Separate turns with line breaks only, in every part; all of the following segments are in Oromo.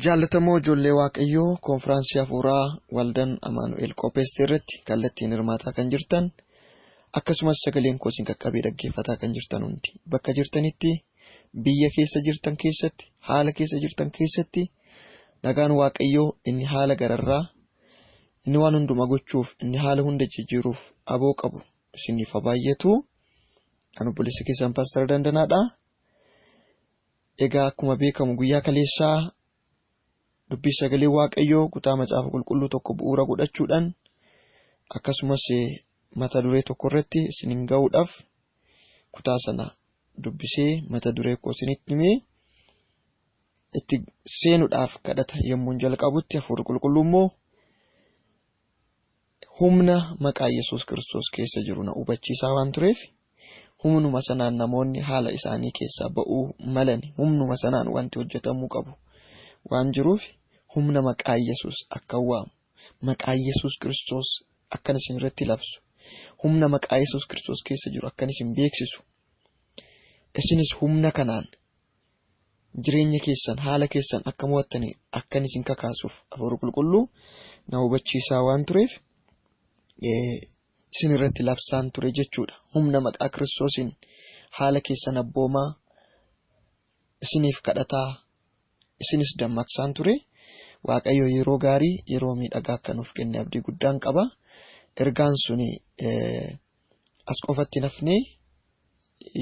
Jaallatamoo ijoollee Waaqayyoo koonfiraansii hafuuraa Waldaan Amaanu'el qopheessite irratti kallattiin hirmaataa kan jirtan akkasumas sagaleen koo isin qaqqabee dhaggeeffataa kan jirtan hundi bakka jirtanitti biyya keessa jirtan keessatti haala keessa jirtan keessatti nagaan Waaqayyoo inni haala gararraa inni waan hundumaa gochuuf inni haala hunda jijjiiruuf aboo qabu isiniif haa baay'atu. Ani obboleessa keessan Paaster Dandanaadha. Egaa akkuma beekamu guyyaa kaleessaa dubbii sagalee Waaqayyoo kutaa macaafa qulqulluu tokko bu'uura godhachuudhaan akkasumas mata duree tokko irratti isiniin ga'uudhaaf kutaa sana dubbisee mata duree koo isinitti himee itti seenuudhaaf kadhata yommuu jalqabutti hafuurri qulqulluu immoo humna maqaa Yesuus Kiristoos keessa jiru na hubachiisaa waan tureef humnuma sanaan namoonni haala isaanii keessaa ba'uu malan humnuma sanaan wanti hojjetamuu qabu waan jiruuf humna maqaa Yesuus akka waamu maqaa Yesuus Kiristoos akkan isin irratti labsu humna maqaa Yesuus Kiristoos keessa jiru akkan isin beeksisu isinis humna kanaan jireenya keessan haala keessan akka mo'attanii akkan isin kakaasuuf hafuurri qulqulluu na hubachiisaa waan tureef isin irratti labsaan ture jechuudha. Humna maqaa Kiristoosiin haala keessan abboomaa isiniif kadhataa isinis dammaqsaan ture. Waaqayyo yeroo gaarii yeroo miidhagaa akka nuuf kenne abdii guddaan qaba. Ergaan suni as qofatti nafnee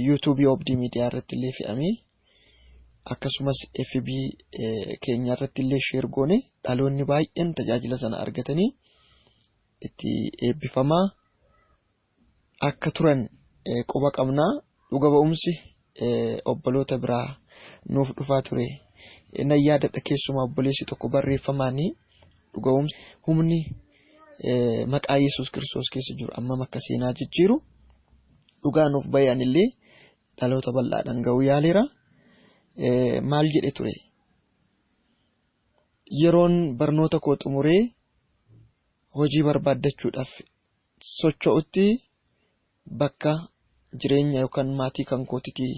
yuutuubii Obdii Miidiyaa irratti illee fe'amee akkasumas FB keenya irratti illee sheer goone dhaloonni baay'een tajaajila sana argatanii itti eebbifamaa akka turan quba qabnaa. Dhuga ba'umsi obboloota biraa nuuf dhufaa ture. Nan yaadadha keessumaa obboleessi tokko barreeffamaanii dhuga ba'umsi humni maqaa Yesuus Kiristoos keessa jiru ammam akka seenaa jijjiiru dhugaa nuuf bayan illee dhaloota bal'aadhaan ga'uu yaaleera. Maal jedhe ture? Yeroon barnoota koo xumuree hojii barbaaddachuudhaaf socho'utti bakka jireenya yookaan maatii kan kootitii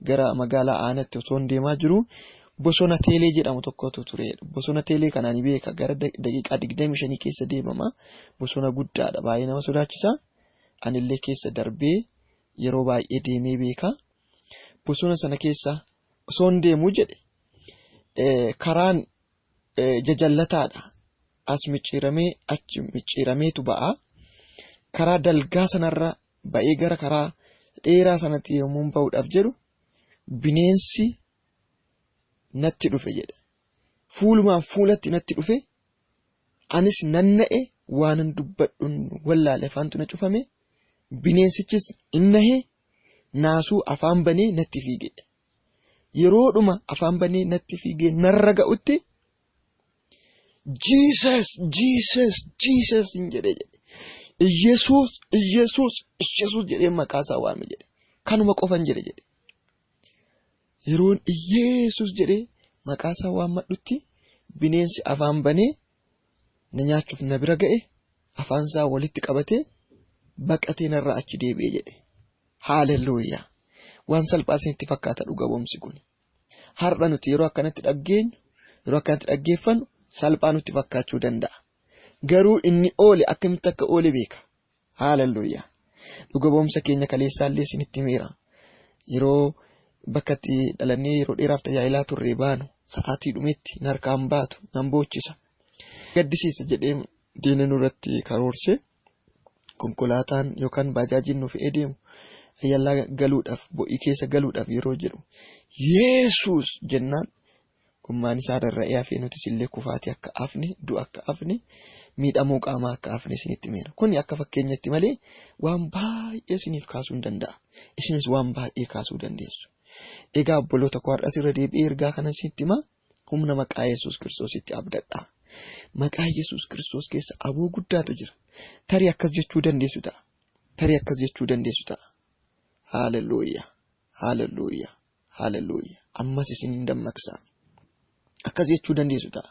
gara magaalaa aanatti osoo hin deemaa jiru bosona teelee jedhamu tokkotu ture. Bosona teelee kana ni beeka gara daqiiqaa 25 keessa deemama. Bosona guddaadha baay'ee nama sodaachisa. Anillee keessa darbee yeroo baay'ee deemee beeka. Bosona sana keessa osoo hin deemuu jedhe karaan jajallataadha. As micciiramee achi micciirameetu ba'a. Karaa dalgaa sanarra ba'ee gara karaa dheeraa sanatti yommuu ba'uudhaaf jedhu bineensi natti dhufe jedha. Fuulumaan fuulatti natti dhufe anis nan na'e waanan dubbadhuun wallaale afaantu na cufame bineensichis in nahe naasuu afaan banee natti fiige. Yeroodhuma afaan banee natti fiigee narra ga'utti Jesus Jesus Jesus hin jedhe jedhe. Iyesuus Iyesuus Iyesuus jedhee maqaa isaa waame jedhe. Kanuma qofan jedhe jedhe. Yeroon Iyesuus jedhee maqaa isaa waammadhutti bineensi afaan banee na nyaachuuf na bira ga'e afaan isaa walitti qabatee baqatee narraa achi deebi'e jedhe. Haalelluuyaa. Waan salphaa isinitti fakkaata dhuga ba'umsi kun. Har'a nuti yeroo akkanatti dhageenyu yeroo akkanatti dhaggeeffannu salphaa nutti fakkaachuu danda'a. Garuu inni oole akkamitti akka oole beeka. Haalelluuyaa. Dhuga ba'umsa keenya kaleessaallee isinitti himeera. Yeroo bakka itti dhalannee yeroo dheeraaf tajaajilaa turre baanu sa'aatii dhumetti narkaan baatu nan boochisa. Gaddisiisa jedhee diinni nurratti karoorse konkolaataan yookaan baajaajiin nu fe'ee deemu yallaa galuudhaaf bo'ii keessa galuudhaaf yeroo jedhu Yesuus jennaan gommaan isaa rarra'ee hafee nutis illee kufaatii akka hafne du'a akka hafne miidhamuu qaamaa akka hafne isinitti himeera. Kuni akka fakkeenyatti malee waan baay'ee isiniif kaasuu hin danda'a. Isinis waan baay'ee kaasuu dandeessu. Egaa obboloota koo har'as irra deebi'ee ergaa kana isinitti himaa humna maqaa Yesuus Kiristoositti abdadhaa. Maqaa Yesuus Kiristoos keessa aboo guddaatu jira. Tarii akkas jechuu dandeessu ta'a. Tarii akkas jechuu dandeessu ta'a. Haalelluuyaa. Haalelluuyaa. Haalelluuyaa. Ammas isin hin dammaqsa. Akkas jechuu dandeessu ta'a.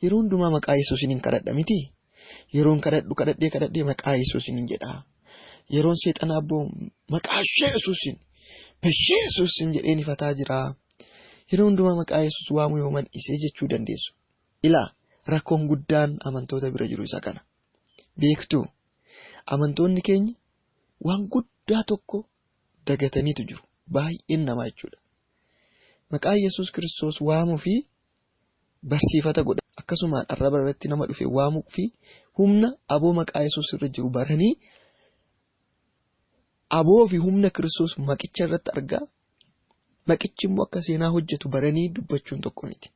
Yeroo hundumaa maqaa Yesuusin hin kadhadha miti. Yeroon kadhadhu kadhadhee kadhadhee maqaa Yesuusin hin jedha. Yeroon seexana abboo maqaa Yesuusin Yesuusin jedheen ifataa jira. Yeroo hundumaa maqaa Yesuus waamuu yooman dhiisee jechuu dandeessu. Ilaa rakkoon guddaan amantoota bira jiru isa kana. Beektuu amantoonni keenya waan guddaa tokko dagataniitu jiru. Baay'een namaa jechuudha. Maqaa Yesuus Kiristoos waamuu fi barsiifata godha. Akkasumaan arraba irratti nama dhufe waamuu fi humna aboo maqaa Yesuus irra jiru baranii aboo fi humna Kiristoos maqicha irratti argaa maqichi immoo akka seenaa hojjetu baranii dubbachuun tokko miti.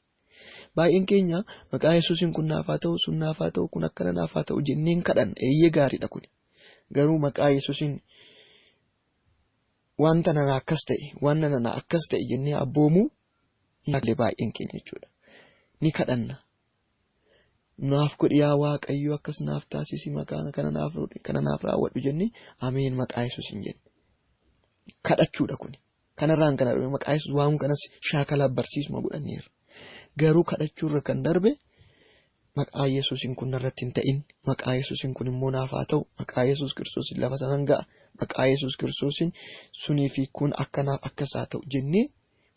Baay'een keenya maqaa Yesuusiin kun naaf haa ta'u, sun naaf haa ta'u, kun akkana naaf haa ta'u jenneen kadhanna. Eeyyee gaariidha kun. Garuu maqaa Yesuusiin wanta nana akkas ta'e, waan nana akkas ta'e jennee abboomuu hin baay'een keenya jechuudha. Ni kadhanna. Naaf godhi yaa Waaqayyo akkas naaf taasisi maqaa kana naaf kana naaf raawwadhu jennee ameen maqaa Yesuusiin jenne. Kadhachuudha kuni. Kanarraan kan darbe maqaa Yesuus waamuu kanas shaakalaaf barsiisuma godhanneerra. Garuu kadhachuurra kan darbe maqaa Yesuusiin kun narratti hin ta'in, maqaa Yesuusiin kun immoo naaf haa ta'u, maqaa Yesuus Kiristoosiin lafa sanan ga'a, maqaa Yesuus Kiristoosiin sunii fi kun akkanaaf akkas haa ta'u jennee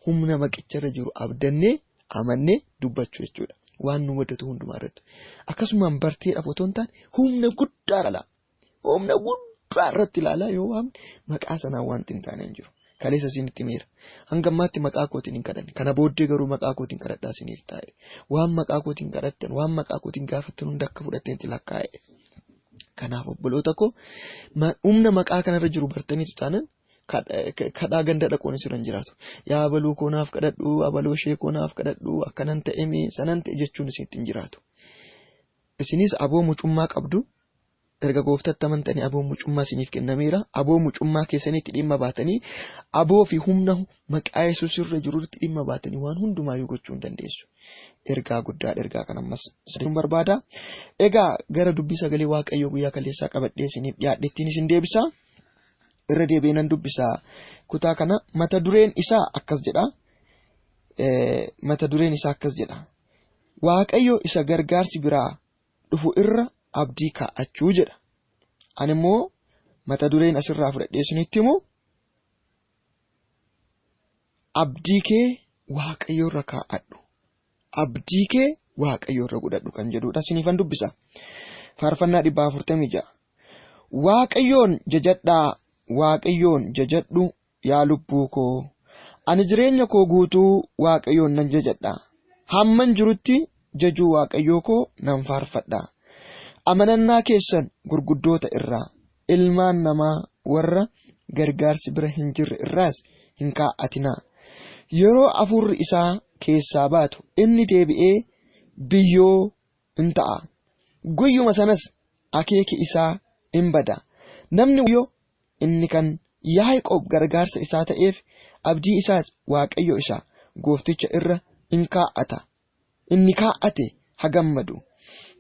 humna maqicharra jiru abdannee amannee dubbachuu jechuudha. Waan nu mudatu hundumaa irratti. Akkasumaan barteedhaaf otoo hin taane humna guddaa dhala. Humna guddaa irratti ilaalaa yoo waamne maqaa sanaan wanti hin taane hin jiru. Kaleessa isinitti himeera. Hanga ammaatti maqaa kootiin hin kadhanne. Kana booddee garuu maqaa kootiin kadhadhaa isiniif taa'e. Waan maqaa kootiin kadhattan, waan maqaa kootiin gaafattan hunda akka fudhattanitti lakkaa'e. Kanaaf obboloota koo humna maqaa kanarra jiru bartaniitu taanan kadhaa ganda dhaquun isirra hin jiraatu. Yaa abaluu koo naaf kadhadhu, abaloo ishee koo naaf kadhadhu, akkanan ta'e mee sanan ta'e jechuun isinitti hin jiraatu. Isinis aboo mucummaa qabdu. Erga gooftatti amantanii aboo mucummaa isiniif kennameera. Aboo mucummaa keessanitti dhimma baatanii aboo fi humna maqaa Yesuus irra jirutti dhimma baatanii waan hundumaayyuu gochuu hin dandeessu. Ergaa guddaa ergaa kan ammas isin barbaada. Egaa gara dubbii sagalee Waaqayyoo guyyaa kaleessaa qabadhee isiniif dhiyaadhettiin isin deebisa. Irra deebi'ee nan dubbisa. Kutaa kana mata dureen isaa akkas jedha. Mata dureen isaa akkas jedha. Waaqayyo isa gargaarsi biraa dhufu irra abdii kaa'achuu jedha. Ani immoo mata dureen asirraa fudhadhee isinitti himu abdii kee Waaqayyo irra kaa'adhu. Abdii kee Waaqayyo irra godhadhu kan jedhudha. Isiniifan dubbisa. Faarfannaa 146. Waaqayyoon jajadhaa, Waaqayyoon jajadhu yaa lubbuu koo. Ani jireenya koo guutuu Waaqayyoon nan jajadha. Hamman jirutti jajuu Waaqayyoo koo nan faarfadha. Amanannaa keessan gurguddoota irraa, ilmaan namaa warra gargaarsi bira hin jirre irraas hin kaa'atinaa. Yeroo hafuurri isaa keessaa baatu inni deebi'ee biyyoo in ta'a. Guyyuma sanas akeeki isaa in bada. Namni yoo inni kan Yaaqoob gargaarsa isaa ta'eef abdii isaas Waaqayyo isa goofticha irra in kaa'ata. Inni kaa'ate ha gammadu.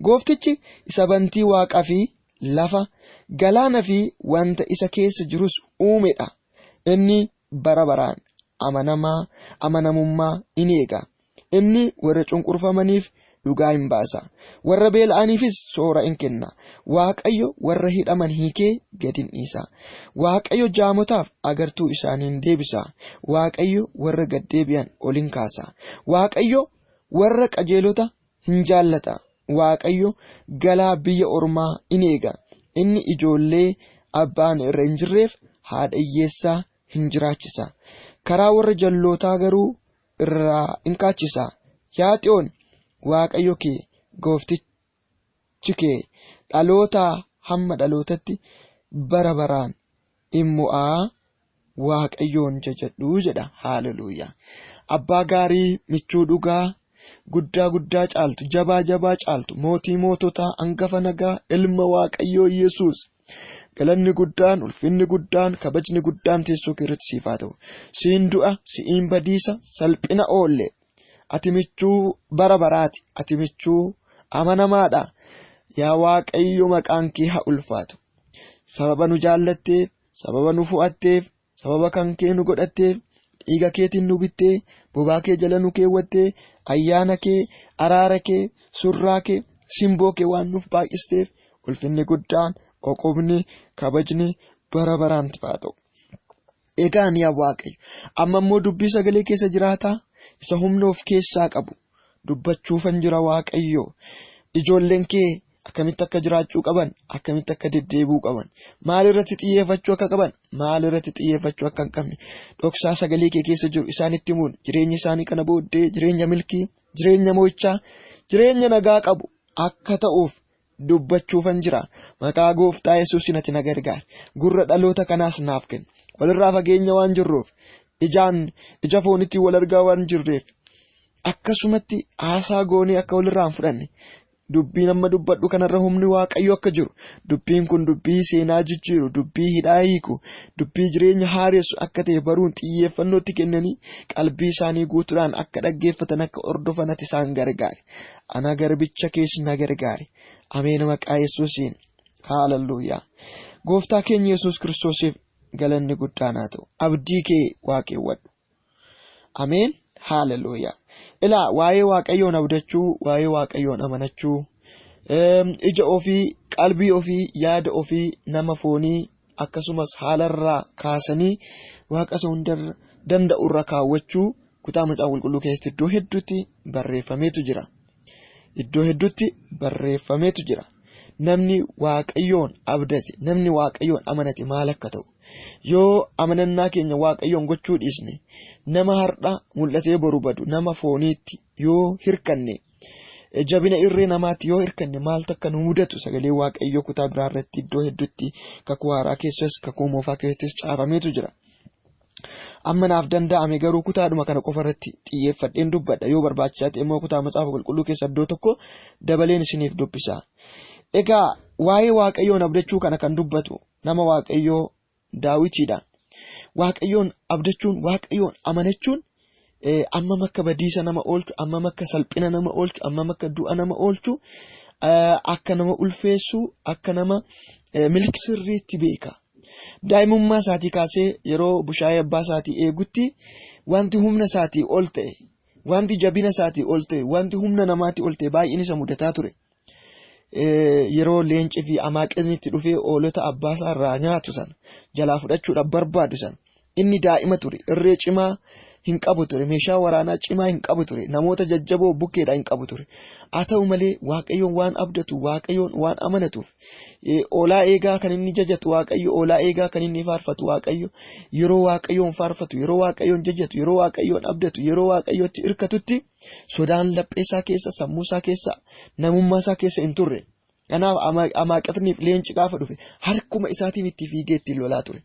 Gooftichi isa bantii waaqaa fi lafa, galaana fi wanta isa keessa jirus uumedha. Inni bara baraan amanamaa amanamummaa in eega. Inni warra cunqurfamaniif dhugaa in baasa. Warra beela'aniifis soora in kenna. Waaqayyo warra hidhaman hiikee gad in dhiisa. Waaqayyo jaamotaaf agartuu isaanii in deebisa. Waaqayyo warra gad deebi'an ol in kaasa. Waaqayyo warra qajeelota hin jaallata. Waaqayyo galaa biyya ormaa in eega. Inni ijoollee abbaan irra hin jirreef haadha hiyyeessaa hin jiraachisa. Karaa warra jallootaa garuu irraa in kaachisa. Yaa Xiyoon, Waaqayyo kee gooftichi kee dhalootaa hamma dhalootatti bara baraan in mo'aa Waaqayyoon jajadhu jedha. Haaleluyyaa. Abbaa gaarii, michuu dhugaa, guddaa guddaa caaltu, jabaa jabaa caaltu, mootii moototaa, hangafa nagaa, ilma Waaqayyoo Yesuus. Galanni guddaan, ulfinni guddaan, kabajni guddaan teessoo kee irratti siif haa ta'u. Siin du'a, si'iin badiisa, salphina oolle. Ati michuu bara baraati, ati michuu amanamaadha. Yaa Waaqayyo maqaan kee haa ulfaatu. Sababa nu jaallatteef, sababa nu fo'atteef, sababa kan kee nu godhatteef, dhiiga keetiin nu bittee, bobaa kee jala nu keewwattee, ayyaana kee, araara kee, surraa kee, simboo kee waan nuuf baay'isteef, ulfinni guddaan, oqubni, kabajni bara baraan siif haa ta'u. Egaan yaa Waaqayyo, amma immoo dubbii sagalee keessa jiraataa, isa humna of keessaa qabu dubbachuufan jira Waaqayyo. Ijoolleen kee akkamitti akka jiraachuu qaban, akkamitti akka deddeebi'uu qaban, maal irratti xiyyeeffachuu akka qaban, maal irratti xiyyeeffachuu akka hin qabne, dhoksaa sagalee kee keessa jiru isaanitti himuun jireenya isaanii kana booddee jireenya milkii, jireenya mo'ichaa, jireenya nagaa qabu akka ta'uuf dubbachuufan jira. Maqaa gooftaa Yesuusiin ati na gargaari. Gurra dhaloota kanaas naaf kenni. Walirraa fageenya waan jirruuf, ijaan ija foonitti wal argaa waan jirreef, akkasumatti haasaa goonee akka walirraa hin fudhanne dubbiin amma dubbadhu kanarra humni Waaqayyo akka jiru, dubbiin kun dubbii seenaa jijjiiru, dubbii hidhaa hiiku, dubbii jireenya haaressu akka ta'e baruun xiyyeeffannootti kennanii qalbii isaanii guutuudhaan akka dhaggeeffatan akka hordofan ati isaan gargaari. Ana garbicha kees na gargaari. Ameen maqaa Yesuusiin. Haalelluuyaa. Gooftaa keenya Yesuus Kiristoosiif galanni guddaan haa ta'u. Abdii kee waaqewwadhu. Ameen. Haalelluuyaa. Ilaa waa'ee Waaqayyoon abdachuu, waa'ee Waaqayyoon amanachuu, ija ofii, qalbii ofii, yaada ofii nama foonii akkasumas haalarraa kaasanii Waaqa isa hundarra danda'urra kaawwachuu kutaa Macaafa Qulqulluu keessatti iddoo hedduutti barreeffameetu jira. Iddoo hedduutti barreeffameetu jira. Namni Waaqayyoon abdate, namni Waaqayyoon amanate maal akka ta'u. Yoo amanannaa keenya Waaqayyoon gochuu dhiisne, nama har'a mul'atee boru badu, nama fooniitti yoo hirkanne, jabina irree namaatti yoo hirkanne maaltu akka nu mudatu sagalee Waaqayyoo kutaa biraa irratti iddoo hedduutti kakuu haaraa keessas kakuu moofaa keessattis caafameetu jira. Amma naaf danda'ame garuu kutaadhuma kana qofa irratti xiyyeeffadheen dubbadha. Yoo barbaachisaa ta'e immoo kutaa macaafa qulqulluu keessa iddoo tokko dabaleen isiniif dubbisa. Egaa waa'ee Waaqayyoon abdachuu kana kan dubbatu nama Waaqayyoo Daawitiidha. Waaqayyoon abdachuun, Waaqayyoon amanachuun ammam akka badiisa nama oolchu, ammam akka salphina nama oolchu, ammam akka du'a nama oolchu, akka nama ulfeessu, akka nama milki sirriitti beeka. Daa'imummaa isaatii kaasee yeroo bushaayee abbaa isaatii eegutti wanti humna isaatii ol ta'e, wanti jabina isaatii ol ta'e, wanti humna namaatii ol ta'e baay'een isa mudataa ture. Yeroo leenci fi amaaqesni itti dhufee hoolota abbaa isaa irraa nyaatu sana jalaa fudhachuudhaaf barbaadu sana inni daa'ima ture, irree cimaa hin qabu ture, meeshaa waraanaa cimaa hin qabu ture, namoota jajjaboo bukkeedhaa hin qabu ture. Haa ta'u malee Waaqayyoon waan abdatu, Waaqayyoon waan amanatuuf, oolaa eegaa kan inni jajatu Waaqayyo, oolaa eegaa kan inni faarfatu Waaqayyo, yeroo Waaqayyoon faarfatu, yeroo Waaqayyoon jajatu, yeroo Waaqayyoon abdatu, yeroo Waaqayyootti hirkatutti sodaan laphee isaa keessa, sammuu isaa keessa, namummaa isaa keessa hin turre. Kanaaf amaaqatniif leenci gaafa dhufe harkuma isaatiin itti fiigee ittiin lolaa ture.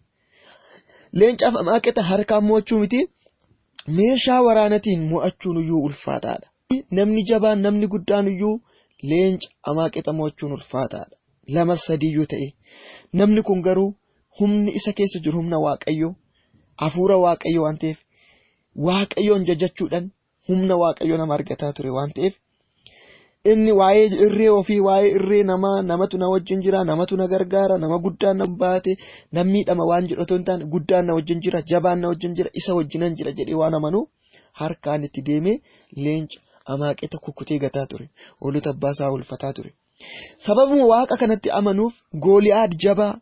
Leencaaf amaaqeta harkaan mo'achuu miti meeshaa waraanatiin mo'achuun iyyuu ulfaataadha. Namni jabaan namni guddaan iyyuu leenca amaaqeta mo'achuun ulfaataadha. Lama sadiiyyuu ta'e. Namni kun garuu humni isa keessa jiru humna Waaqayyoo, hafuura Waaqayyoo waan ta'eef Waaqayyoon jajachuudhaan humna Waaqayyoo nama argataa ture waan ta'eef inni waa'ee irree ofii waa'ee irree namaa namatu na wajjin jira namatu na gargaara nama guddaan na baate nan miidhama waan jedhu otoo hin taane guddaan na wajjin jira jabaan na wajjin jira isa wajjinan jira jedhee waan amanu harkaan itti deemee leenca amaaqeta kukkutee gataa ture hoolota abbaa isaa ulfataa ture. Sababuma waaqa kanatti amanuuf Gooliyaad jabaa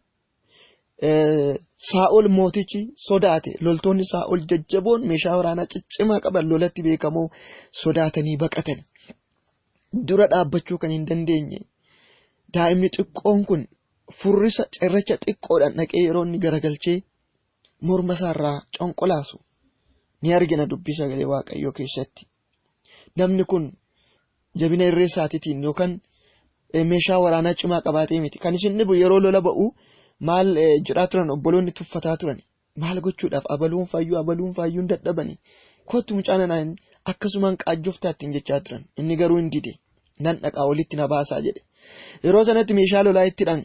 Saa'ol mootichi sodaate loltoonni Saa'ol jajjaboon meeshaa waraanaa ciccimaa qaban lolatti beekamoo sodaatanii baqatan. Dura dhaabbachuu kan hin dandeenye daa'imni xiqqoon kun furrisa cirracha xiqqoodhaan dhaqee yeroo inni garagalchee morma isaarraa conqolaasu ni argina dubbii sagalee Waaqayyoo keessatti. Namni kun jabina irree isaatiitiin yookaan meeshaa waraanaa cimaa qabaatee miti. Kan isin dhibu yeroo lola ba'u maal jedhaa turan obboloonni tuffataa turan. Maal gochuudhaaf abaluun fayyuu abaluun fayyuun dadhabani. Kottu mucaa nanaan akkasumaan qaajjoftaa ittiin jechaa turan. Inni garuu hin dide. Nan dhaqaa walitti na baasaa jedhe. Yeroo sanatti meeshaa lolaa itti dhan.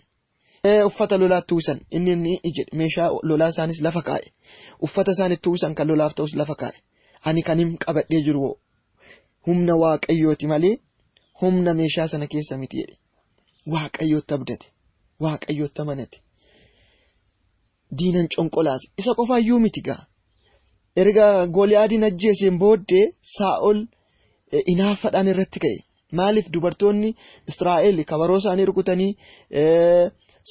Uffata lolaatti uwwisan inni ni jedhe meeshaa lolaa isaanis lafa kaa'e. Uffata isaan itti uwwisan kan lolaaf ta'us lafa kaa'e. Ani kan hin qabadhee jiru humna Waaqayyooti malee humna meeshaa sana keessa miti jedhe. Waaqayyootti abdate. Waaqayyootti amanate. Diinan conqolaase. Isa qofaayyuu miti gaa. Erga Gooliyaadiin ajjeeseen booddee Saa'ol inaaffaadhaan irratti ka'e. Maaliif dubartoonni Israa'el kabaroo isaanii rukutanii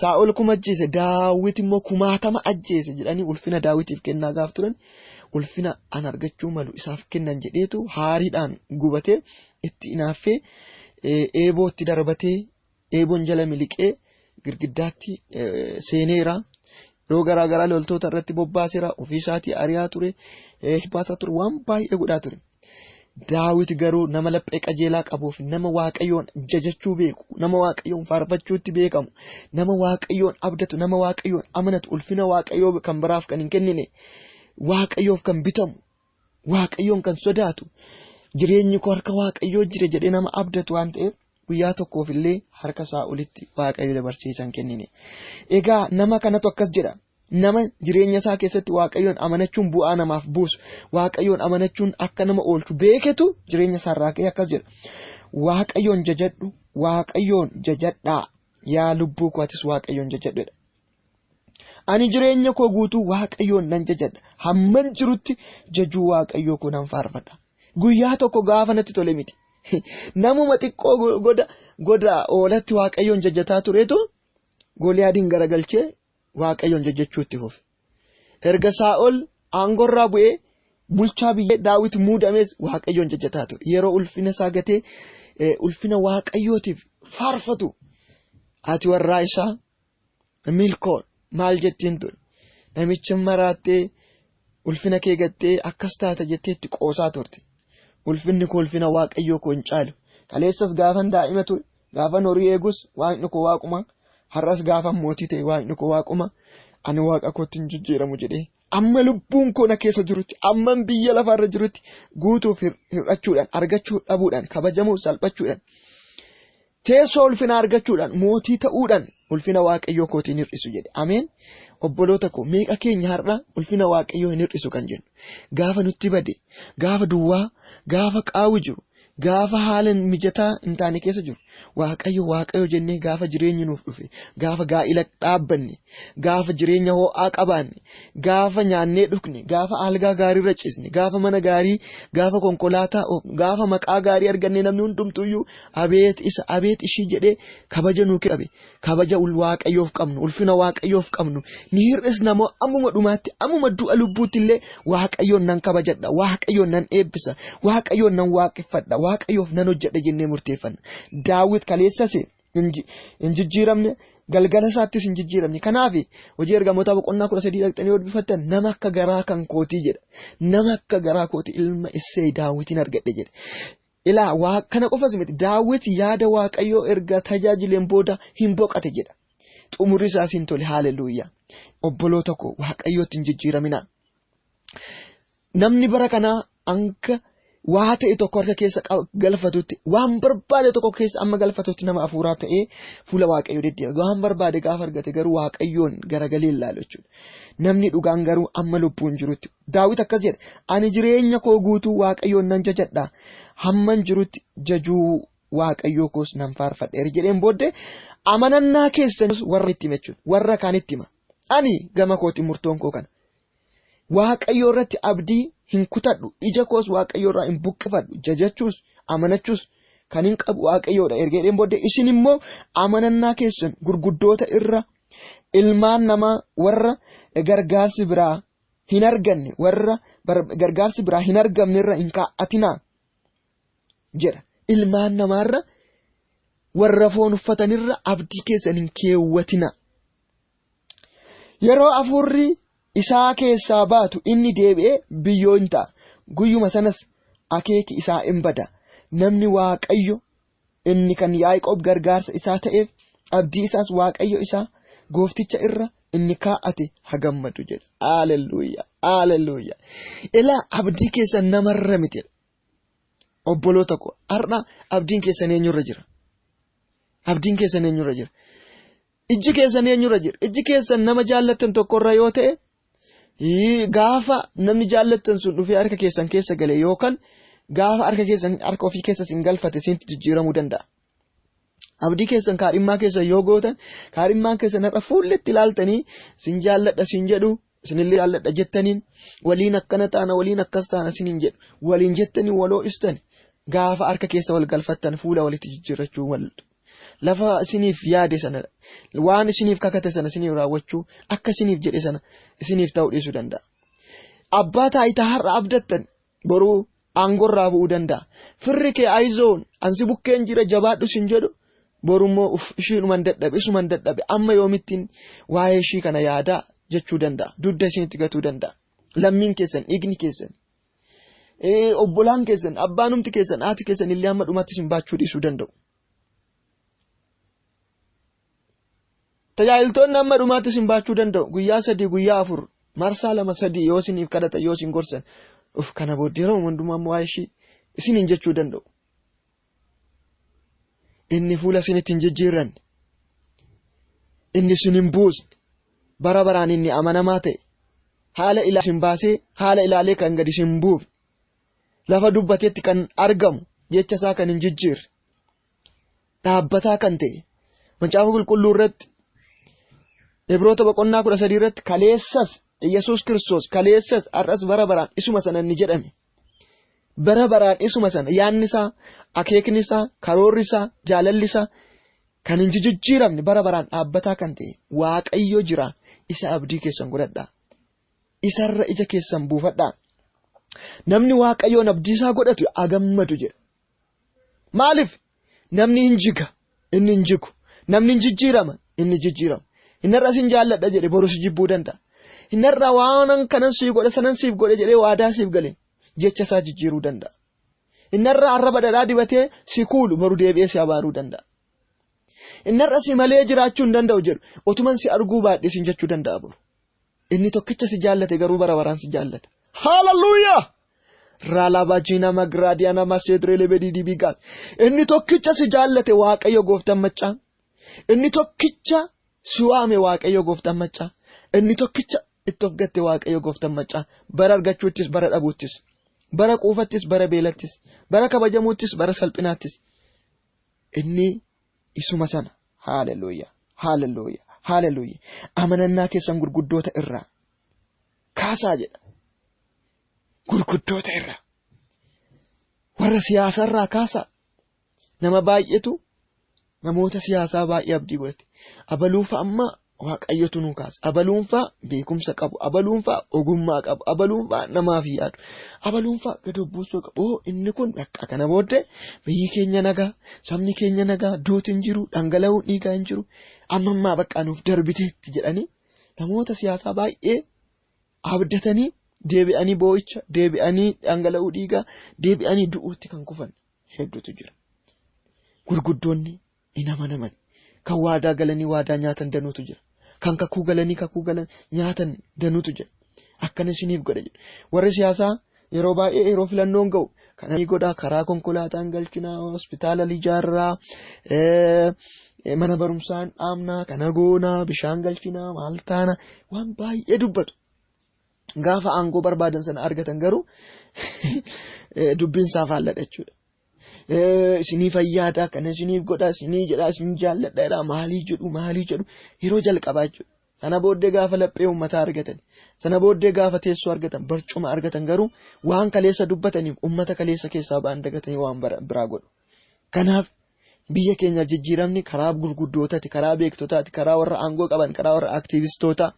Saa'ol kuma ajjeese Daawit immoo kumaatama ajjeese jedhanii ulfina Daawitiif kennaa gaaf turan Ulfina an argachuu malu isaaf kennan jedheetu haariidhaan gubatee itti inaaffee eebootti darbatee eeboon jala miliqee girgiddaatti seeneera. Yeroo garaa garaa loltoota irratti bobbaaseera. Ofii isaatii ari'aa ture. Baasaa ture. Waan baay'ee godhaa ture. Daawit garuu nama laphee qajeelaa qabuuf nama Waaqayyoon jajachuu beeku, nama Waaqayyoon faarfachuutti beekamu, nama Waaqayyoon abdatu, nama Waaqayyoon amanatu, ulfina Waaqayyoo kan biraaf kan hin kennine, Waaqayyoof kan bitamu, Waaqayyoon kan sodaatu, jireenyi koo harka Waaqayyoo jira jedhee nama abdatu waan ta'eef guyyaa tokkoof illee harka Saa'olitti Waaqayyo dabarsee isa hin kennine. Egaa nama kanatu akkas jedha. Nama jireenya isaa keessatti Waaqayyoon amanachuun bu'aa namaaf buusu, Waaqayyoon amanachuun akka nama oolchu beeketu jireenya isaa irraa ka'ee akkas jedha. Waaqayyoon jajadhu, Waaqayyoon jajadhaa, yaa lubbuu koo atis Waaqayyoon jajadhu jedha. Ani jireenya koo guutuu Waaqayyoon nan jajadha. Hamman jirutti jajuu Waaqayyoo koo nan faarfadha. Guyyaa tokko gaafa natti tole miti. Namuma xiqqoo goda goda oolatti Waaqayyoon jajataa turetu Goliyaadiin garagalchee Waaqayyoon jajachuu itti fufe. Erga Saa'ol aangorraa bu'ee bulchaa biyya Daawit muudames Waaqayyoon jajataa ture. Yeroo ulfina isaa gatee ulfina Waaqayyootiif faarfatu ati warraa isaa Milkool maal jettiin ture? Namicha maraattee ulfina kee gattee akkas taata jettee itti qoosaa turte. Ulfinni koo ulfina Waaqayyoo koo hin caalu. Kaleessas gaafan daa'ima ture, gaafan horii eegus Waaqni koo Waaquma, har'as gaafan mootii ta'e Waaqni koo Waaquma, ani Waaqa kootti hin jijjiiramu jedhee amma lubbuun koo na keessa jirutti, amman biyya lafaarra jirutti guutuuf hir'achuudhaan, argachuu dhabuudhaan, kabajamuu salphachuudhaan, Teessoo ulfinaa argachuudhaan, mootii ta'uudhaan ulfina Waaqayyoo kootii hin hir'isu jedhe. Ameen. Obboloota koo meeqa keenya har'a ulfina Waaqayyoo hin hir'isu kan jennu. Gaafa nutti bade, gaafa duwwaa, gaafa qaawwi jiru, gaafa haala mijataa hin taane keessa jiru. Waaqayyo Waaqayyo jennee gaafa jireenyi nuuf dhufe, gaafa gaa'ila dhaabbanne, gaafa jireenya ho'aa qabaanne, gaafa nyaannee dhugne, gaafa algaa gaariirra ciisne, gaafa mana gaarii, gaafa konkolaataa oofnu, gaafa maqaa gaarii arganne namni hundumtuyyuu abeet isa abeet ishii jedhee kabaja nuu qabe, kabaja Waaqayyoof qabnu, ulfina Waaqayyoof qabnu ni hir'isna moo ammuma dhumaatti, ammuma du'a lubbuutti illee Waaqayyoon nan kabajadha, Waaqayyoon nan eebbisa, Waaqayyoon nan waaqeffadha, Waaqayyoof nan hojjedha jennee murteeffanna. Daawit kaleessas hin jijjiiramne galgala isaattis hin jijjiiramne. Kanaaf hojii ergamootaa boqonnaa 13 dhaqxanii yoo dubbifattan nama akka garaa kan kootii jedha. Nama akka garaa kootii ilma Isseey Daawitiin argadhe jedhe. Ilaa waa kana qofas miti Daawit yaada Waaqayyoo erga tajaajileen booda hin boqate jedha. Xumurri isaas hin tole haaleluyyaa. Obboloota koo Waaqayyootti hin jijjiiraminaa. Namni bara kanaa hanga waa ta'e tokko harka keessa galfatutti waan barbaade tokko keessa amma galfatutti nama hafuuraa ta'ee fuula Waaqayyoo deddeema. Waan barbaade gaafa argate garuu Waaqayyoon garagalee ilaalu jechuudha. Namni dhugaan garuu amma lubbuun jirutti. Daawit akkas jedhe ani jireenya koo guutuu Waaqayyoon nan jajadha hamman jirutti jajuu Waaqayyoo koos nan faarfadha. Erga jedheen booddee amanannaa keessan warra itti hima jechuudha. Warra kaanitti hima. Ani gama kooti murtoon koo kana. Waaqayyo irratti abdii hin kutadhu, ija koos Waaqayyo irraa hin buqqifadhu, jajachuus, amanachuus kan hin qabu Waaqayyoodha. Erga jedheen booddee isin immoo amanannaa keessan gurguddoota irra ilmaan namaa warra gargaarsi biraa hin arganne warra gargaarsi biraa hin argamne irra hin kaa'atinaa jedha. Ilmaan namaarra warra foon uffatanirra abdii keessan hin keewwatinaa. Yeroo hafuurri isaa keessaa baatu inni deebi'ee biyyoo in ta'a. Guyyuma sanas akeeki isaa in bada. Namni Waaqayyo inni kan Yaaqoob gargaarsa isaa ta'eef abdii isaas Waaqayyo isaa goofticha irra inni kaa'ate ha gammadu jedha. Haaleluyyaa! Haaleluyyaa! Ilaa abdii keessan namarra miti. Obboloota koo har'a abdiin keessan eenyurra jira? Abdiin keessan eenyurra jira? Ijji keessan eenyurra jira? Ijji keessan nama jaallattan tokkorra yoo ta'e gaafa namni jaallattan sun dhufee harka keessan keessa gale yookaan gaafa harka keessan harka ofii keessa isin galfate isinitti jijjiiramuu danda'a. Abdii keessan kaadhimmaa keessan yoo gootan kaadhimmaan keessan har'a fuulletti ilaaltanii sin jaalladha sin jedhu isinillee jaalladha jettaniin waliin akkana taana waliin akkas taana isiniin jedhu waliin jettanii waloo istan gaafa harka keessa wal galfattan fuula walitti jijjiirrachuu maltu. Lafa isiniif yaade sana waan isiniif kakate sana isiniif raawwachuu akka isiniif jedhe sana isiniif ta'uu dhiisuu danda'a. Abbaa taayitaa har'a abdattan boruu aangorraa bu'uu danda'a. Firri kee ayizoon ansi bukkeen jira jabaadhu sin jedhu borummoo uf ishiinuman dadhabe isuman dadhabe amma yoomittiin waa'ee ishii kana yaadaa jechuu danda'a. Dugda isinitti gatuu danda'a. Lammiin keessan dhiigni keessan obbolaan keessan abbaanumti keessan haati keessan illee hamma dhumaatti isin baachuu dhiisuu danda'u. Tajaajiltoonni hamma dhumaatti isin baachuu danda'u. Guyyaa 3 guyyaa 4 marsaa 2 3 yoo isiniif kadhatan yoo isin gorsan uf kana booddee yeroo hundumaa immoo waa'ee ishii isiniin jechuu danda'u. Inni fuula isinitti hin jijjiirranne. Inni isin hin buusne. Bara baraan inni amanamaa ta'e. Haala ilaa isin baasee haala ilaalee kan gadi isin buufne. Lafa dubbatetti kan argamu jecha isaa kan hin jijjiirre. Dhaabbataa kan ta'e Macaafa Qulqulluu irratti Ibroota boqonnaa 13 irratti kaleessas Yesuus Kiristoos kaleessas har'as bara baraan isuma sana inni jedhame. Bara baraan isuma sana yaadni isaa, akeekni isaa, karoorri isaa, jaalalli isaa kan hin jijjiiramne bara baraan dhaabbataa kan ta'e Waaqayyo jira isa abdii keessan godhadhaa. Isarra ija keessan buufadhaa. Namni Waaqayyoon abdii isaa godhatu agammadu jedha. Maaliif? Namni hin jiga, inni hin jigu. Namni hin jijjiirama, inni jijjiirama. Inni har'a sin jaalladha jedhe boru si jibbuu danda'a. Inni har'a waanan kanan sii godhe sanan siif godhe jedhee waadaa siif gale jecha isaa jijjiiruu danda'a. Inni har'a arraba dhadhaa dibatee si kuulu boru deebi'ee si abaaruu danda'a. Inni har'a si malee jiraachuu hin danda'u jedhu otuman si arguu baadhe sin jechuu danda'a boru. Inni tokkicha si jaallate garuu bara baraan si jaallata. Haaleluyyaa! Raalabajina magraadiyaana maseedreelebedidibigaas. Inni tokkicha si jaallate Waaqayyo gooftaan maccaa. Inni tokkicha si waame Waaqayyo gooftaan maccaa. Inni tokkicha itti of gatte Waaqayyo gooftaan maccaa. Bara argachuuttis bara dhabuuttis. Bara quufattis bara beelattis. Bara kabajamuuttis bara salphinaattis. Inni isuma sana. Haaleluyyaa. Haaleluyyaa. Haaleluyyaa. Amanannaa keessan gurguddoota irraa kaasaa jedha. Gurguddoota irraa. Warra siyaasaa irraa kaasaa. Nama baay'eetu namoota siyaasaa baay'ee abdii godhate. Abaluufa amma Waaqayyotu nu kaasa. Abaluunfaa beekumsa qabu. Abaluunfaa ogummaa qabu. Abaluunfaa namaaf yaadu. Abaluunfaa gad of buusuu qabu. Oo inni kun bakka kana booddee biyyi keenya nagaa, sabni keenya nagaa, duuti hin jiru, dhangala'uun dhiigaa hin jiru. Amma ammaa bakka nuuf darbiteetti jedhanii namoota siyaasaa baay'ee abdatanii deebi'anii boo'icha, deebi'anii dhangala'uu dhiigaa, deebi'anii du'uutti kan kufan hedduutu jira. Gurguddoonni hin amanaman. Kan waadaa galanii waadaa nyaatan danuutu jira. Kan kakuu galanii kakuu galan nyaatan danuutu jira. Akkana isiniif godha jedhu. Warri siyaasaa yeroo baay'ee yeroo filannoon ga'u kana ni godha karaa konkolaataan galchinaa hospitaala ijaarraa mana barumsaan dhaabnaa kana goonaa bishaan galchinaa maal taana waan baay'ee dubbatu. Gaafa aangoo barbaadan sana argatan garuu dubbiin isaa faalladha jechuudha. Isinii fayyaada kana isiniif godha isinii jedha isin jaalladha jedha maalii jedhu maalii jedhu yeroo jalqabaa jechuudha. Sana booddee gaafa laphee uummataa argatan sana booddee gaafa teessoo argatan barcuma argatan garuu waan kaleessa dubbataniif uummata kaleessa keessaa ba'an dagatanii waan biraa godhu. Kanaaf biyya keenyaaf jijjiiramni karaa gurguddootaati, karaa beektotaati, karaa warra aangoo qaban, karaa warra aktiivistootaa,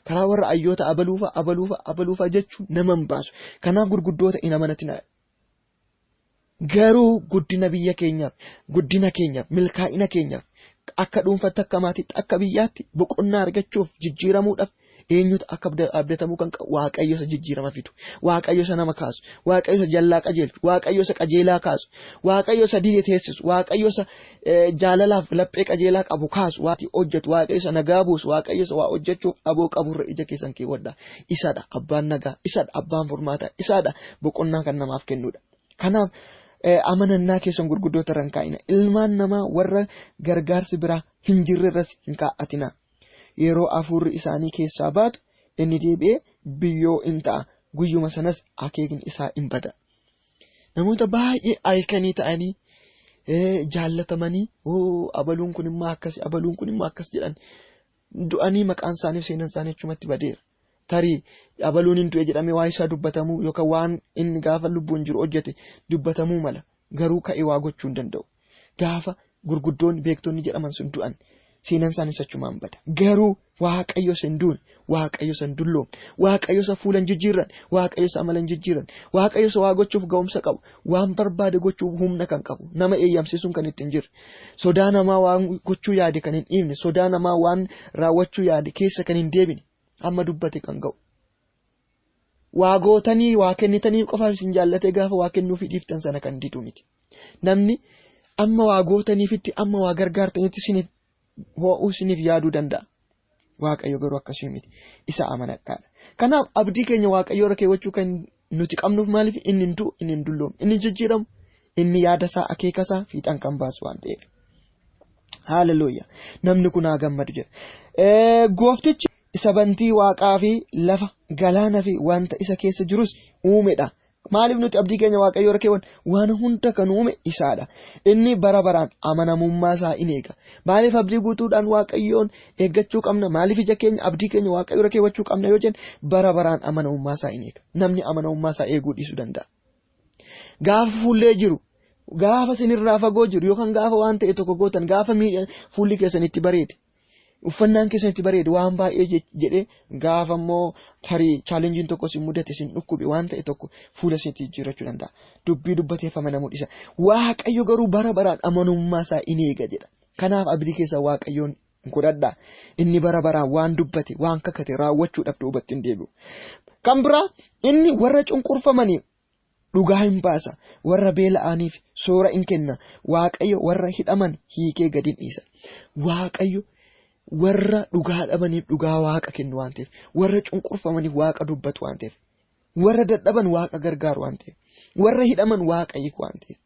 karaa warra hayyoota abaluufa abaluufa abaluufa jechuun nama hin baasu. Kanaaf gurguddoota hin amanatinaa. Garuu guddina biyya keenyaaf, guddina keenyaaf, milkaa'ina keenyaaf, akka dhuunfaatti, akka maatiitti, akka biyyaatti boqonnaa argachuuf, jijjiiramuudhaaf eenyutu akka abdatamuu kan qabu Waaqayyo isa jijjiirama fidu, Waaqayyo isa nama kaasu, Waaqayyo isa jallaa qajeelchu, Waaqayyo isa qajeelaa kaasu, Waaqayyo isa dide teessisu, Waaqayyo isa jaalalaaf laphee qajeelaa qabu kaasu, waati hojjetu, Waaqayyo isa nagaa buusu, Waaqayyo isa waa hojjechuuf aboo qaburra ija keessan keewwadha. Isadha abbaan nagaa, isadha abbaan furmaataa, isadha boqonnaa kan namaaf kennudha. Kanaaf amanannaa keessan gurguddoota irra hin kaa'ina. Ilmaan namaa warra gargaarsi biraa hin jirre irras hin kaa'atina. Yeroo hafuurri isaanii keessaa baatu inni deebi'ee biyyoo in ta'a. Guyyuma sanas akeekni isaa in bada. Namoota baay'ee ayikanii ta'anii jaallatamanii abaluun kun immoo akkas abaluun kun immoo akkas jedhan du'anii maqaan isaanii seenan isaanii achumatti badeera. Tarii abaluun hin du'e jedhamee waa isaa dubbatamuu yookaan waan inni gaafa lubbuun jiru hojjete dubbatamuu mala. Garuu ka'ee waa gochuu hin danda'u. Gaafa gurguddoonni beektonni jedhaman sun du'an Seenaan isaanis achumaan bada. Garuu Waaqayyo isa hin duune, Waaqayyo isa hin dulloomne, Waaqayyo isa fuula hin jijjiirran, Waaqayyo isa amala hin jijjiirran, Waaqayyo isa waa gochuuf ga'umsa qabu, waan barbaade gochuuf humna kan qabu, nama eeyyamsiisuun kan itti hin jirre, sodaa namaa waan gochuu yaade kan hin dhiifne, sodaa namaa waan raawwachuu yaade keessa kan hin deebine, amma dubbate kan ga'u. Waa gootanii waa kennitanii qofaaf isin jaallatee gaafa waa kennuufii dhiiftan sana kan didu miti. Namni amma waa gootaniifitti amma waa gargaartanitti isiniif ho'uu isiniif yaaduu danda'a. Waaqayyo garuu akkasii miti. Isa amanadhaadha. Kanaaf abdii keenya Waaqayyo irra keewwachuu kan nuti qabnuuf maaliif inni hin du'u, inni hin dulloomu, inni hin jijjiiramu, inni yaada isaa akeeka isaa fiixaan kan baasu waan ta'eef. Haaleluyyaa. Namni kun haa gammadu jedha. Gooftichi isa bantii waaqaa fi lafa, galaana fi wanta isa keessa jirus uumedha. Maaliif nuti abdii keenya Waaqayyo irra keewwan? Waan hunda kan uume isaadha. Inni bara baraan amanamummaa isaa in eega. Maaliif abdii guutuudhaan Waaqayyoon eeggachuu qabna? Maaliif ija keenya abdii keenya Waaqayyo irra keewwachuu qabna yoo jenne bara baraan amanamummaa isaa in eega. Namni amanamummaa isaa eeguu dhiisuu danda'a. Gaafa fuullee jiru, gaafa isinirraa fagoo jiru yookaan gaafa waan ta'e tokko gootan, gaafa fuulli keessan itti bareede, uffannaan keessan itti bareede waan baay'ee jedhee gaafa immoo tarii chaalenjiin tokko isin mudate isin dhukkube waan ta'e tokko fuula isinitti jijjiirrachuu danda'a. Dubbii dubbateef amanamuu dhiisa. Waaqayyo garuu bara baraan amanamummaa isaa in eega jedha. Kanaaf abdii keessa Waaqayyoon godhadhaa. Inni bara baraan waan dubbate waan kakate raawwachuudhaaf duubatti hin deebi'u. Kan biraa inni warra cunqurfamaniif dhugaa hin baasa, warra beela'aniif soora in kenna, Waaqayyo warra hidhaman hiikee gad hin dhiisa. Waaqayyo warra dhugaa dhabaniif dhugaa Waaqa kennu waan ta'eef, warra cunqurfamaniif Waaqa dubbatu waan ta'eef, warra dadhaban Waaqa gargaaru waan ta'eef, warra hidhaman Waaqa hiiku waan ta'eef,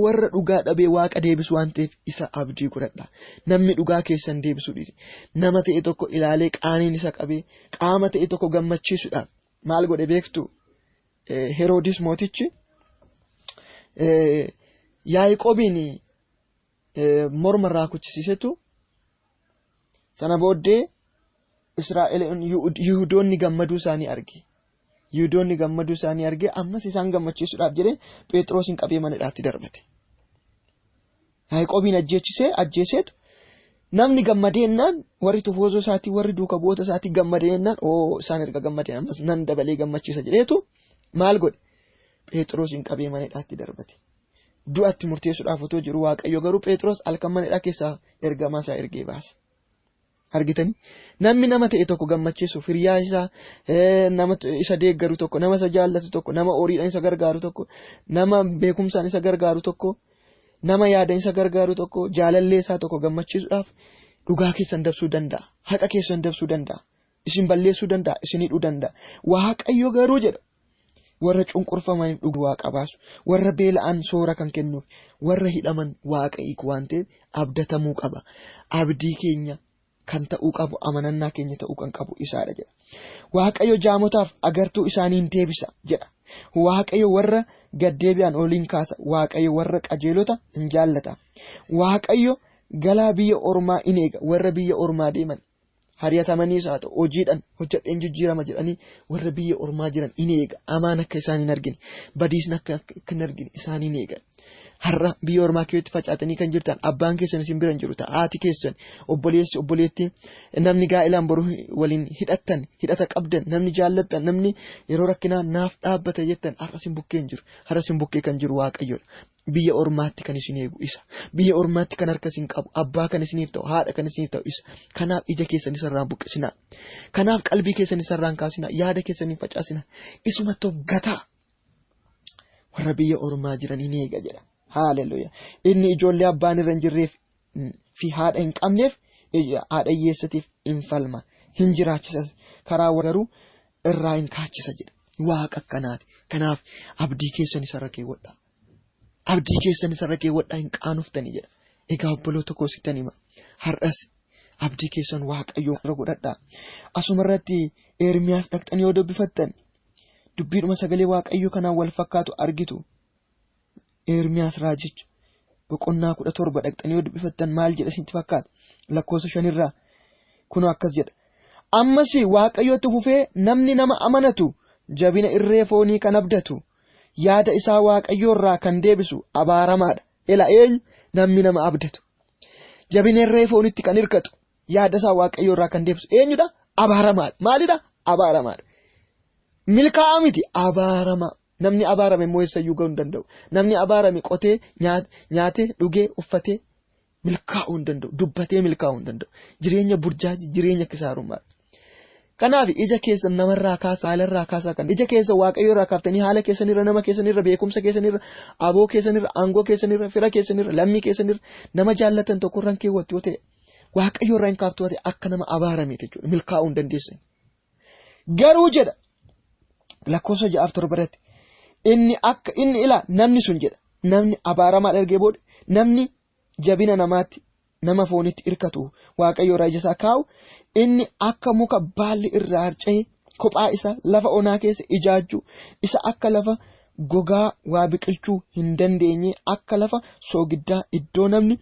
warra dhugaa dhabee Waaqa deebisu waan ta'eef isa abdii godhadha. Namni dhugaa keessan deebisuu dhiise, nama ta'e tokko ilaalee qaaniin isa qabee qaama ta'e tokko gammachiisuudhaaf maal godhe beektu? Heroodis mootichi Yaaqoobiin morma irraa kuchisiisetu sana booddee Israa'el Yihudoonni gammaduu isaanii arge. Yihudoonni gammaduu isaanii arge ammas isaan gammachiisuudhaaf jedhee Phexrosin qabee mana hidhaatti darbate. Yaaqoobiin ajjeechisee ajjeeseetu namni gammadeennaan warri tufoozoo isaatii warri duuka bu'oota isaatii gammadeennaan oo isaan erga gammadeen ammas nan dabalee gammachiisa jedheetu maal godhe Phexrosin qabee mana hidhaatti darbate. Du'atti murteessuudhaaf otoo jiru Waaqayyo garuu Phexros halkan mana hidhaa keessaa ergamaa isaa ergee baase. Argitanii? Namni nama ta'e tokko gammachiisuuf hiriyaa isaa nama isa deeggaru tokko, nama isa jaallatu tokko, nama horiidhaan isa gargaaru tokko, nama beekumsaan isa gargaaru tokko, nama yaadaan isa gargaaru tokko, jaalallee isaa tokko gammachiisuudhaaf dhugaa keessan dabsuu danda'a. Haqa keessan dabsuu danda'a. Isin balleessuu danda'a. Isin hidhuu danda'a. Waaqayyo garuu jedha warra cunqurfamaniif dhugaa Waaqa baasu, warra beela'an soora kan kennuuf, warra hidhaman Waaqa hiiku waan ta'eef abdatamuu qaba. Abdii keenya kan ta'uu qabu, amanannaa keenya ta'uu kan qabu isaadha jedha. Waaqayyo jaamotaaf agartuu isaanii hin deebisa jedha. Waaqayyo warra gaddeebi'an oliin kaasa. Waaqayyo warra qajeelota hin jaallata. Waaqayyo galaa biyya ormaa in eega. Warra biyya ormaa deeman hari'atamaniis haa ta'u hojiidhaan hojjedheen jijjiirama jedhanii warra biyya ormaa jiran in eega. Amaan akka isaan hin argine, badiisni akka hin argine isaan hin eega. Har'a biyya ormaa keessatti facaatanii kan jirtan abbaan keessan isin bira hin jiru ta'a. Haati keessan, obboleessi, obboleettiin, namni gaa'ilaan boru waliin hidhattan, hidhata qabdan, namni jaallattan, namni yeroo rakkinaa naaf dhaabbata jettan har'a isin bukkee hin jiru. Har'a isin bukkee kan jiru Waaqayyoodha. Biyya ormaatti kan isin eegu isa. Biyya ormaatti kan harka isin qabu, abbaa kan isiniif ta'u, haadha kan isiniif ta'u isa. Kanaaf ija keessan isarraan buqqisinaa. Kanaaf qalbii keessan isarraan kaasinaa. Yaada keessan hin facaasinaa. Isumatti of gataa. Warra biyya ormaa jiran hin eega jedha. Haaleluyyaa. Inni ijoollee abbaan irra hin jirreef fi haadha hin qabneef haadha hiyyeessatiif hin falma. Hin jiraachisas. Karaa warra garuu irraa hin kaachisa jedha. Waaqa akkanaati. Kanaaf abdii keessan isarra keewwadhaa. Abdii keessan isarra keewwadhaa hin qaanoftanii jedha. Egaa obboloota koo sittan hima. Har'as abdii keessan Waaqayyo irra godhadhaa. Asuma irratti Ermiyaas dhaqxanii yoo dubbifattan dubbiidhuma sagalee Waaqayyo kanaan wal fakkaatu argitu. Ermiyaas raajicha boqonnaa 17 dhaqxanii yoo dubbifattan maal jedha isinitti fakkaata? Lakkoofsa 5 irraa kunoo akkas jedha. Ammas Waaqayyotti fufee namni nama amanatu jabina irree foonii kan abdatu yaada isaa Waaqayyo irraa kan deebisu abaaramaadha. Ela eenyu namni nama abdatu. Jabina irree foonitti kan hirkatu yaada isaa Waaqayyo irraa kan deebisu eenyudha? Abaaramaadha. Maalidha? Abaaramaadha. Milkaa'aa miti abaaramaa. Namni abaarame immoo eessayyuu ga'uu hin danda'u. Namni abaarame qotee nyaatee dhugee uffatee milkaa'uu hin danda'u. Dubbatee milkaa'uu hin danda'u. Jireenya burjaajii jireenya kisaarummaadha. Kanaaf ija keessan namarraa kaasaa haalarraa kaasaa kan ija keessa Waaqayyo irraa kaaftanii haala keessanirra nama keessanirra beekumsa keessanirra aboo keessanirra aangoo keessanirra fira keessanirra lammii keessanirra nama jaallatan tokkorra hin keewwattu yoo ta'e Waaqayyo irraa hin kaaftu yoo ta'e akka nama abaarameeti jechuudha milkaa'uu hin dandeessan. Garuu jedha lakkoofsa 6 7 irratti inni akka inni ilaa namni sun jedha namni abaaramaa ergee booda namni jabina namaatti nama foonitti hirkatu Waaqayyo irraa ija isaa kaa'u inni akka muka baalli irraa harca'e kophaa isaa lafa onaa keessa ijaajju isa akka lafa gogaa waa biqilchuu hin dandeenye akka lafa soogiddaa iddoo namni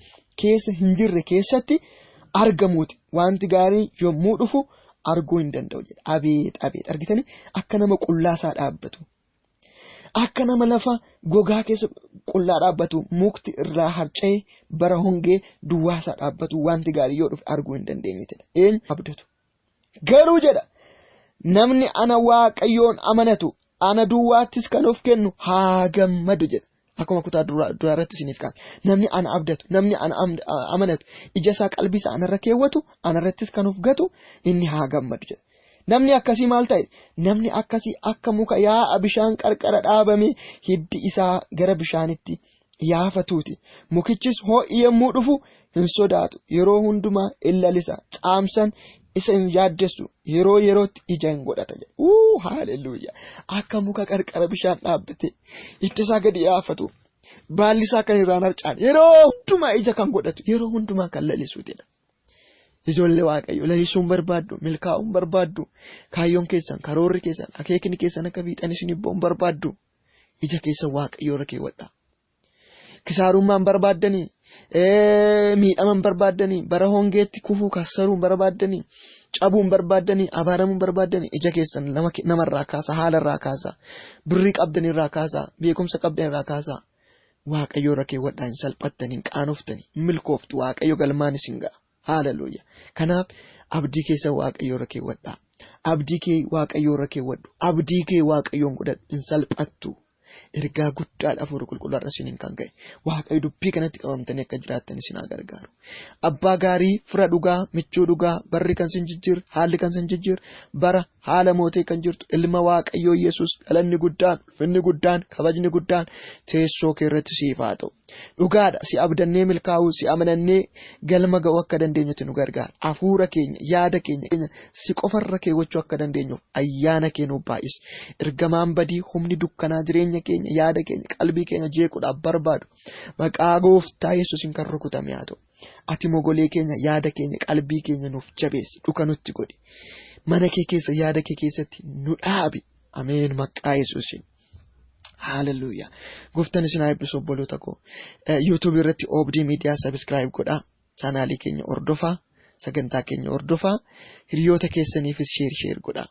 keessa hin jirre keessatti argamuuti. Wanti gaariin yommuu dhufu arguu hin danda'u jedha. Abeet abeet argitanii akka nama qullaa isaa dhaabbatu. Akka nama lafa gogaa keessa qullaa dhaabbatu mukti irraa harca'e bara hongee duwwaa isaa dhaabbatu wanti gaarii yoo dhufe arguu hin dandeenye jedha. Eenyu abdatu. Garuu jedha namni ana Waaqayyoon amanatu ana duwwaattis kan of kennu haa gammadu jedha. Akkuma kutaa duraa irratti isiniif kaase. Namni ana abdatu, namni ana amanatu, ija isaa qalbii isaa anarra keewwatu, anarrattis kan of gatu inni haa gammadu jedha. Namni akkasii maal ta'e? Namni akkasii akka muka yaa'a bishaan qarqara dhaabame hiddi isaa gara bishaanitti yaafatuuti. Mukichis ho'i yommuu dhufu hin sodaatu. Yeroo hundumaa in lalisa. Caamsan isa hin yaaddessu. Yeroo yerootti ija hin godhata jedha. Uu haaleluyyaa. Akka muka qarqara bishaan dhaabbate hidda isaa gadi yaafatu. Baalli isaa kan irraan harcaan yeroo hundumaa ija kan godhatu yeroo hundumaa kan lalisuutidha. Ijoollee Waaqayyo lalisuun barbaaddu, milkaa'uun barbaaddu, kaayyoon keessan, karoorri keessan, akeekni keessan akka fiixan isin ba'uun barbaaddu. Ija keessan Waaqayyo irra keewwadhaa. Kisaarummaan barbaaddanii, miidhaman barbaaddanii, bara hongeetti kufuu kassaruun barbaaddanii, cabuun barbaaddanii, abaaramuun barbaaddanii, ija keessan namarraa kaasaa, haalarraa kaasaa, birrii qabdanirraa kaasaa, beekumsa qabdanirraa kaasaa. Waaqayyo irra keewwadhaa hin salphattanii, hin qaanoftanii, hin milkooftu, Waaqayyo galmaan isin ga'a. Haaleluyyaa. Kanaaf abdii keessan Waaqayyo irra keewwadhaa. Abdii kee Waaqayyo irra keewwadhu. Abdii kee Waaqayyoon godhadhu. Hin salphattu. Ergaa guddaadha Hafuura Qulqulluu har'a isiniin kan ga'e. Waaqayyo dubbii kanatti qabamtanii akka jiraattan isin haa gargaaru. Abbaa gaarii, fira dhugaa, michuu dhugaa, barri kan sin jijjiirre, haalli kan sin jijjiirre, bara haala mootee kan jirtu ilma Waaqayyoo Yesuus galanni guddaan, ulfinni guddaan, kabajni guddaan teessoo kee irratti siif haa ta'u. Dhugaadha si abdannee milkaa'uu, si amanannee galma ga'uu akka dandeenyutti nu gargaara. Hafuura keenya, yaada keenya si qofarra keewwachuu akka dandeenyuuf ayyaana kee nuuf baay'isi. Ergamaan badii humni dukkanaa jireenya keenya, yaada keenya, qalbii keenya jeequudhaaf barbaadu maqaa Gooftaa Yesuusiin kan rukutame haa ta'u. Ati mogolee keenya, yaada keenya, qalbii keenya nuuf jabeessi, dhuka nutti godhi. Mana kee keessa, yaada kee keessatti nu dhaabi. Ameen maqaa Yesuusiin. Haaleluyyaa. Gooftaan isin haa eebbisu obboloota koo. YouTube irratti Oobdii Miidiyaa subscribe godhaa. Chaanaalii keenya hordofaa. Sagantaa keenya hordofaa. Hiriyoota keessaniifis share share godhaa.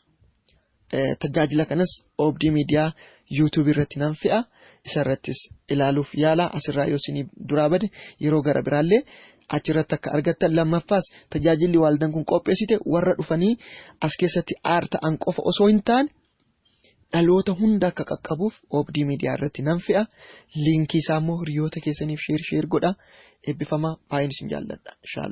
Tajaajila kanas Oobdii Miidiyaa YouTube irratti nan fe'a. Isa irrattis ilaaluuf yaala. Asirraa yoo isinii duraa bade yeroo gara biraallee achirratti akka argattan. Lammaffaas tajaajilli waaldaan kun qopheessite warra dhufanii as keessatti aar ta'an qofa osoo hin taane dhaloota hunda akka qaqqabuuf Oobdii Miidiyaa irratti nan fe'a. Liinkii isaa immoo hiriyoota keessaniif share share godha. Eebbifamaa, baay'een isin jaalladha. Shaaloom.